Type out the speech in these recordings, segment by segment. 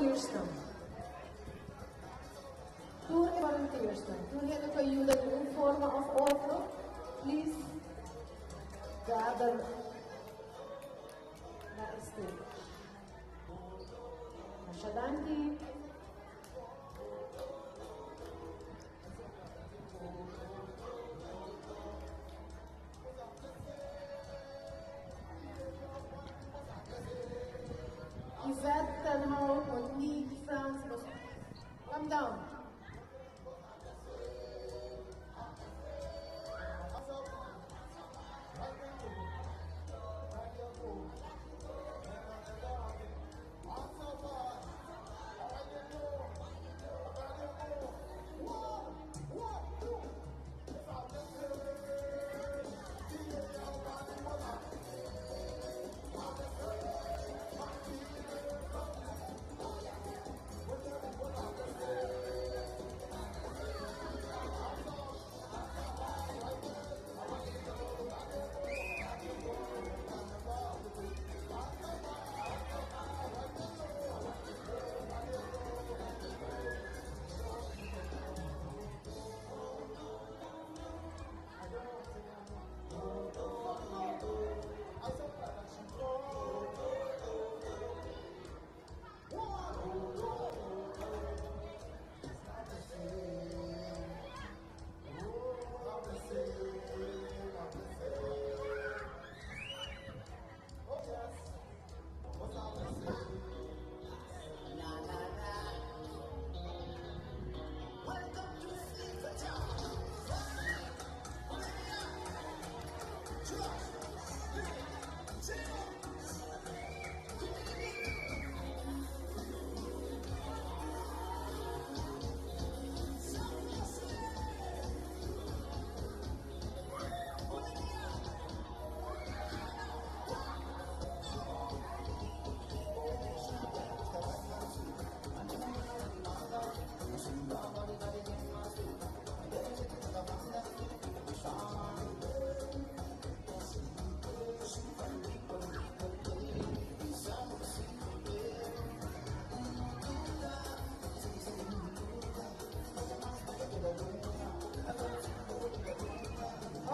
volunteers nan. Tur e volunteers nan. Tur hende ku a yuda di un forma of otro, please gather na e stage. Masha danki. Yvette Tenhout, Monique Frans, come down.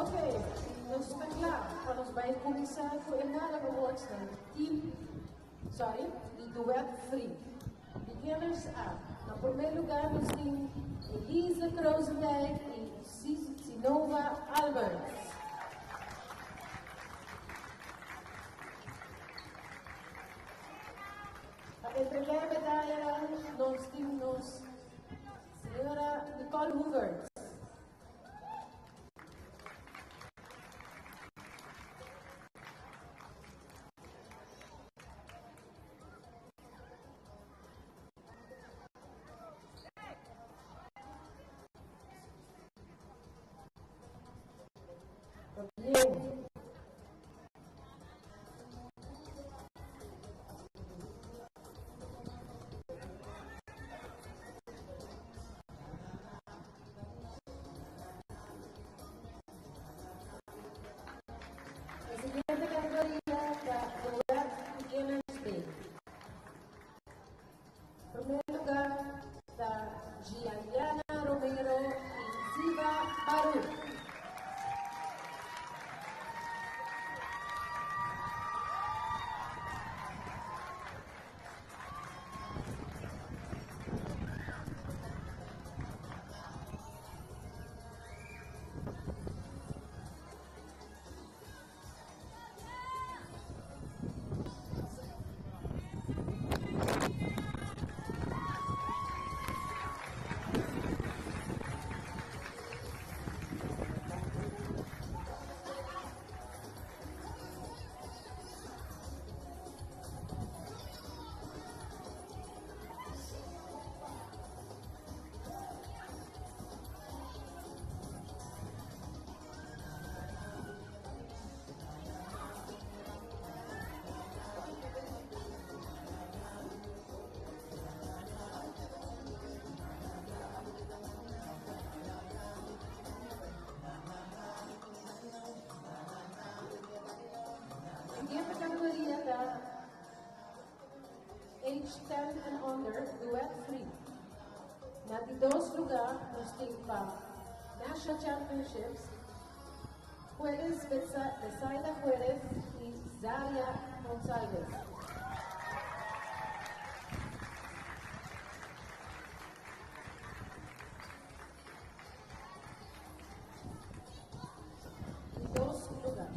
Ok, nos ta kla pa nos bai kuminsá ku e Nada Awards nan team, sorry, di Duet Free. Beginners A. Na promé lugá nos tin Elise Krozendijk i Sinova Alberts. Pa entregá e medayanan nos tin nos señora Nicole Hoeverts. Bien. E siguiente categoria ta Duet Beginners B. Primer lugar ta Giandiana Romero y Ziva Baruch. Siguiente categoria ta Age 10 and under. All-Rounder Duet Free. Na di dos lugar, nos tin pa National Championships, Jueves Besaida Jueves y Zaria González. Di dos lugar.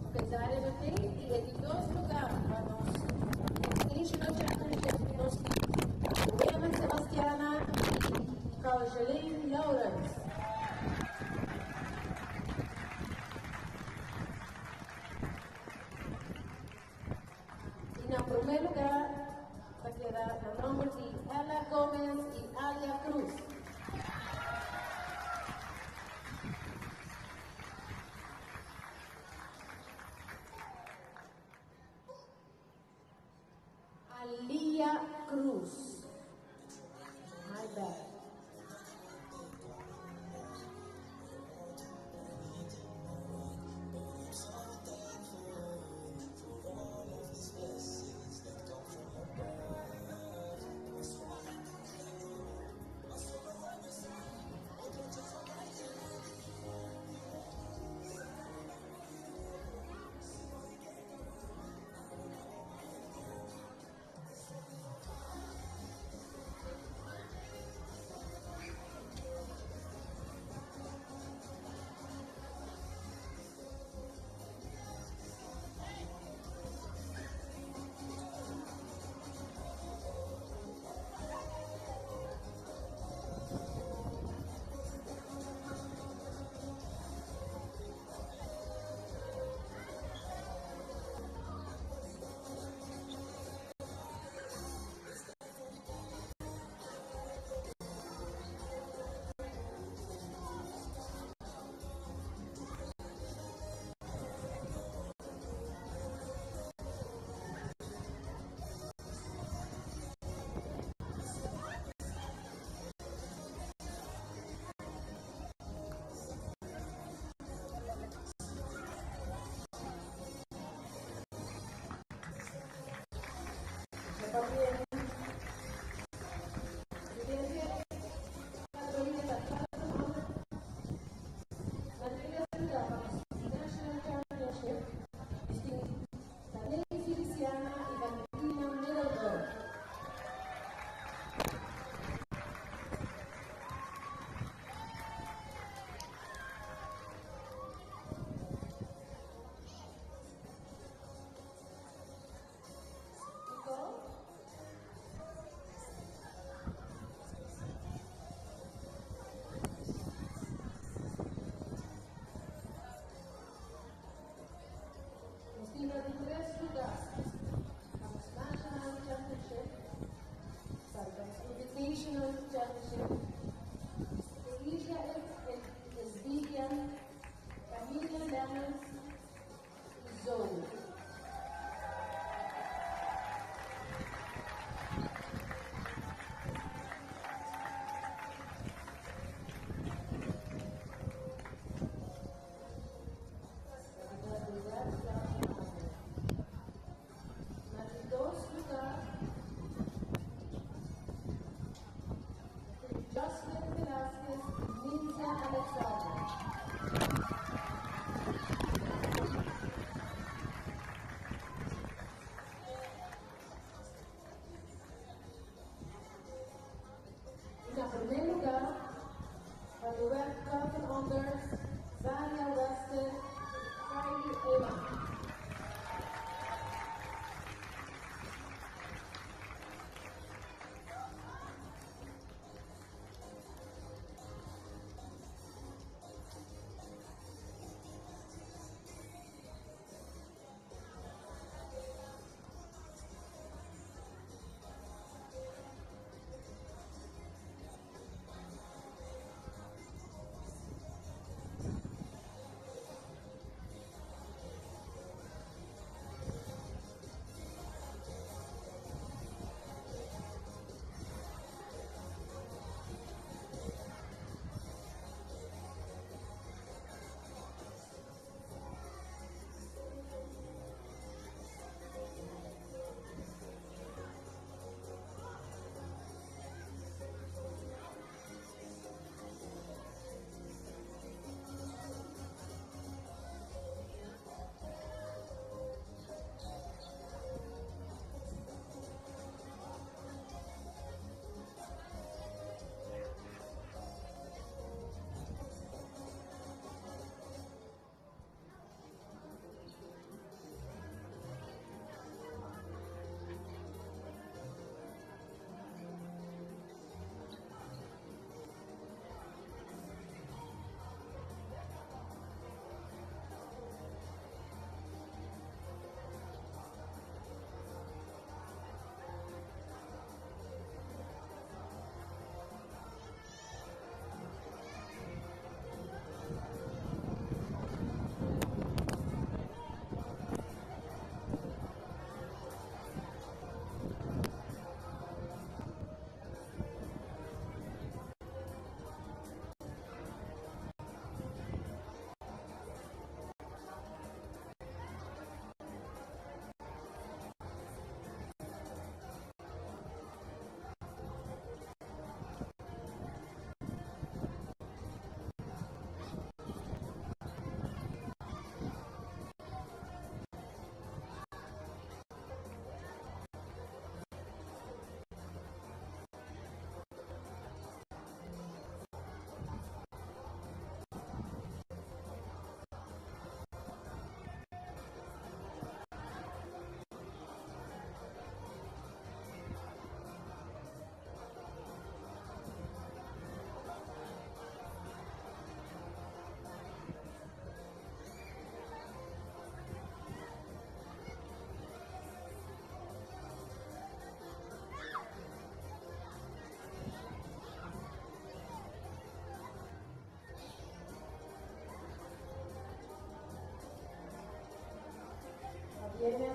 Ok, Zaria no tin. Y e di dos lugar pa nos National Championship, nos tin William Sebastiana y Carl Lawrence. Y na prome lugar ta keda na nomber di Ella Gomez y Alia Cruz. Alia Cruz. My bad.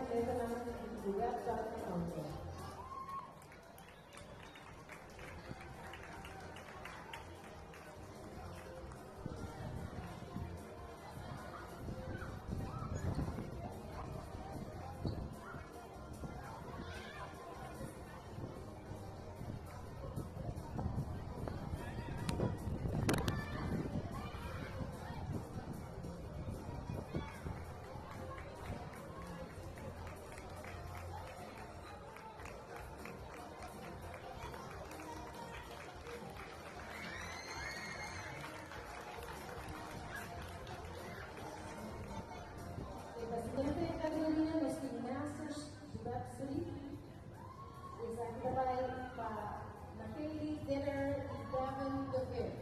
atletanan di Duet Encounter. E siguiente categoria nos tin Masters Duet Free. Esaki ta bay pa Natalie Dinner y Devin De Veer.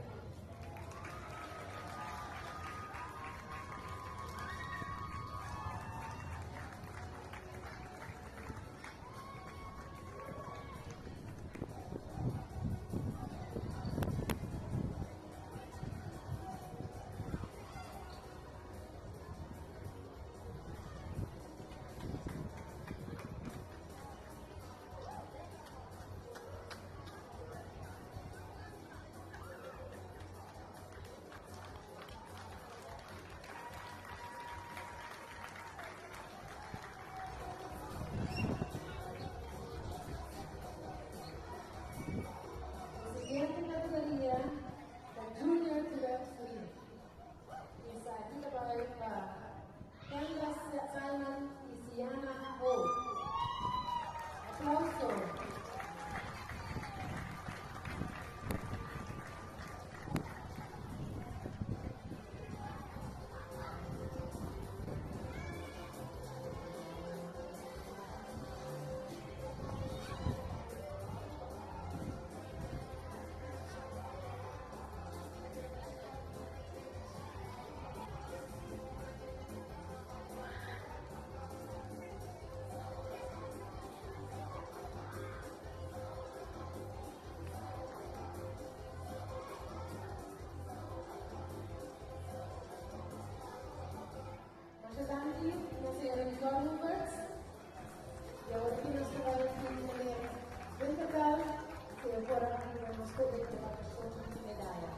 E siguiente categoria ta Junior Duet Free. Esaki ta bay pa Kendra Simon y Siana Ho. Aplauso. Masha danki na señora Nicole Huberts. Y awor aki nos ta bay tin meneer Winterveld, cu e por a yuda nos cu e preparacion di medaya.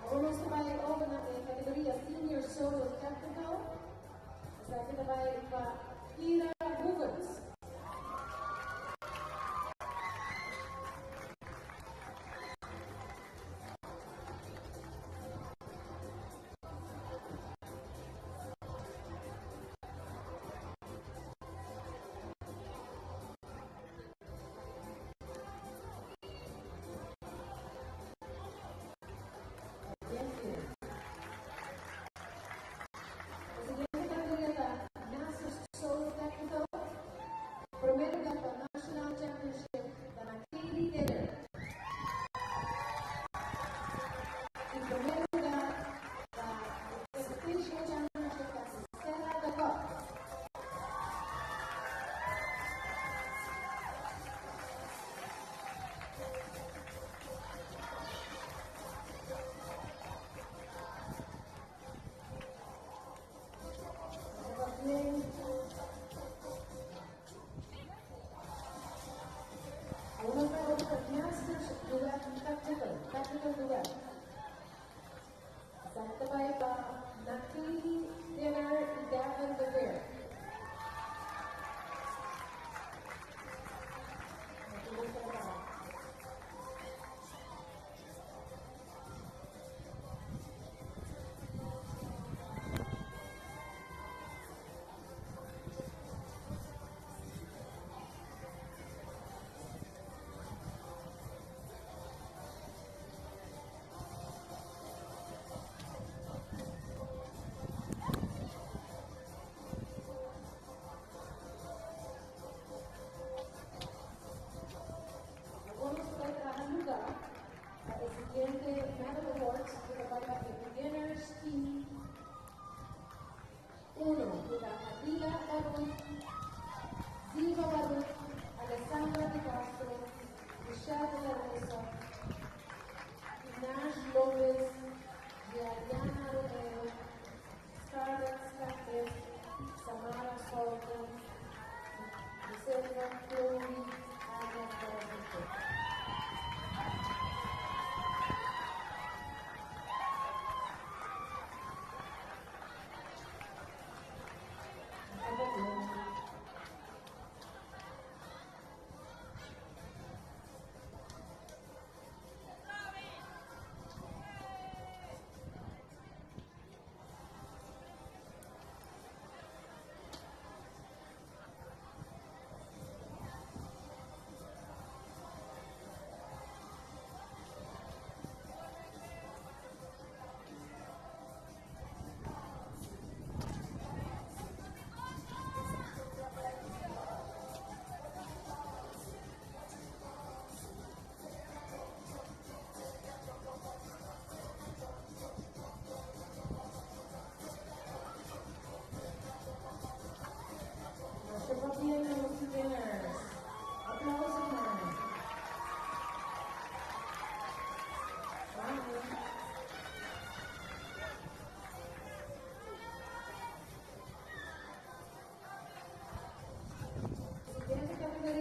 Awor nos ta bay over na e categoria Senior Solo Technical. Esaki ta bay pa Kira Huberts. Thank you. E siguiente categoria ta Masters Solo Technical.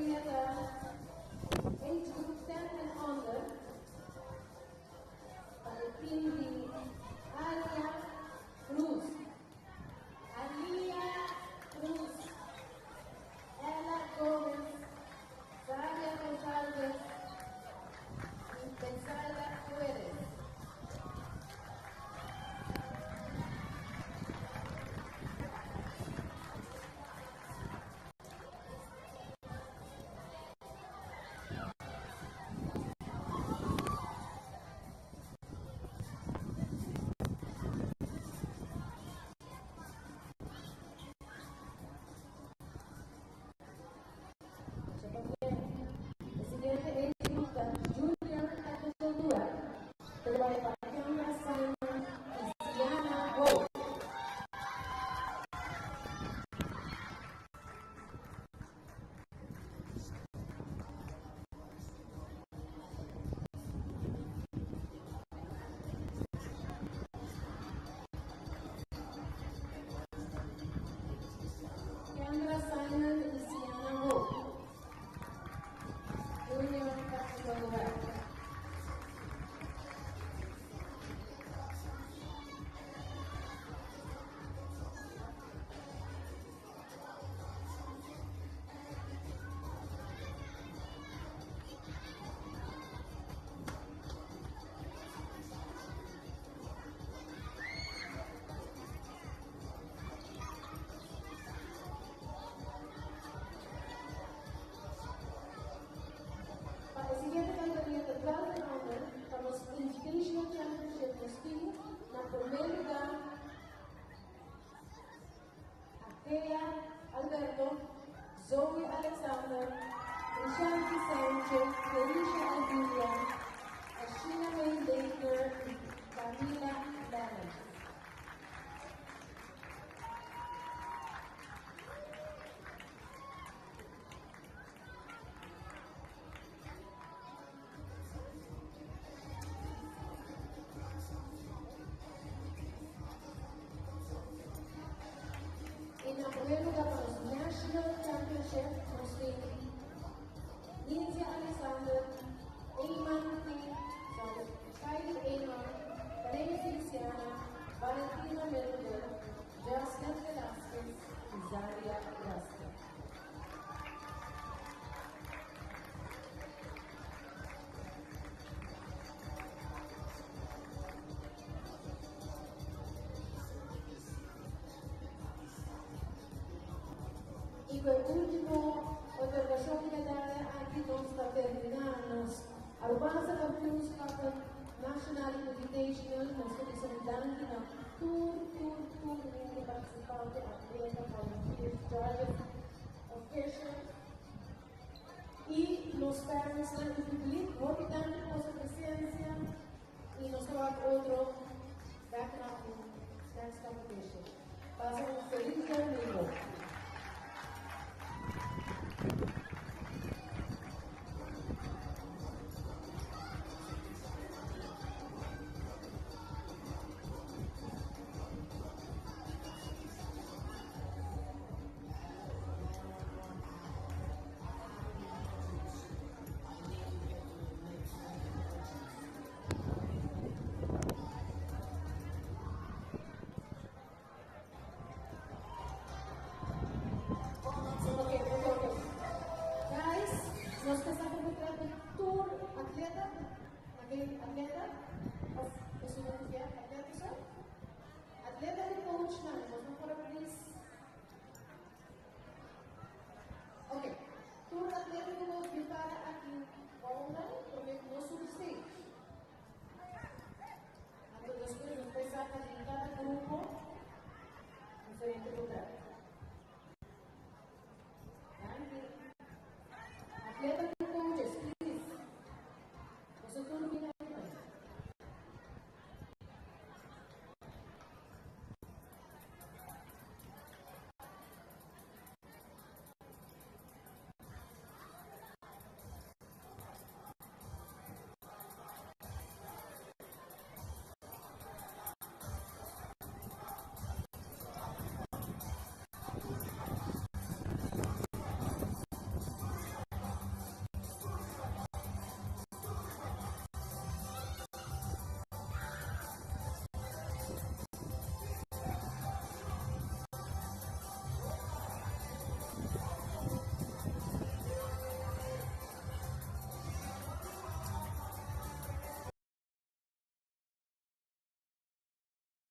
kategoria ta age group 10 and under pa e team di Alia Cruz. Alia Cruz, Ella Gomez, Zaria Gonzalez i Betsaida Fuerez. E siguiente age group ta Junior Technical Duet, ta bai pa Kendra Simon i Siana Hope. Kendra Simon i Siana Hope. Junior Technical Duet. Pa e siguiente kategoria ta 12 and under, pa nos Invitational Championship, nos tin na promé lugá Akea Alberto, Zoe Alexander, Rishanti Sanchez, Kerisha Alvilia, Ashina May Baker i Camila Lennon. I na promé lugá pa nos National Championship nos tin Ninzia Alexander, Eyman T. Sorry, Kylie Eyman, Kaleni Feliciana, Valentina Melville, Jasmine Velasquez i Zaria Gaston. I ku e último otorgashon di medaya aki nos ta terminá nos Arubanza Kampioenskappen Nacional Invitational. Nos ta bisa un danki na tur, tur, tur hende partisipante, atleta, volunteers, judges, officials i nos parentsnan i publiek. Hopi danki pa boso presensia i nos ta wak otro bek na un next competition. Pasa un feliz domingo.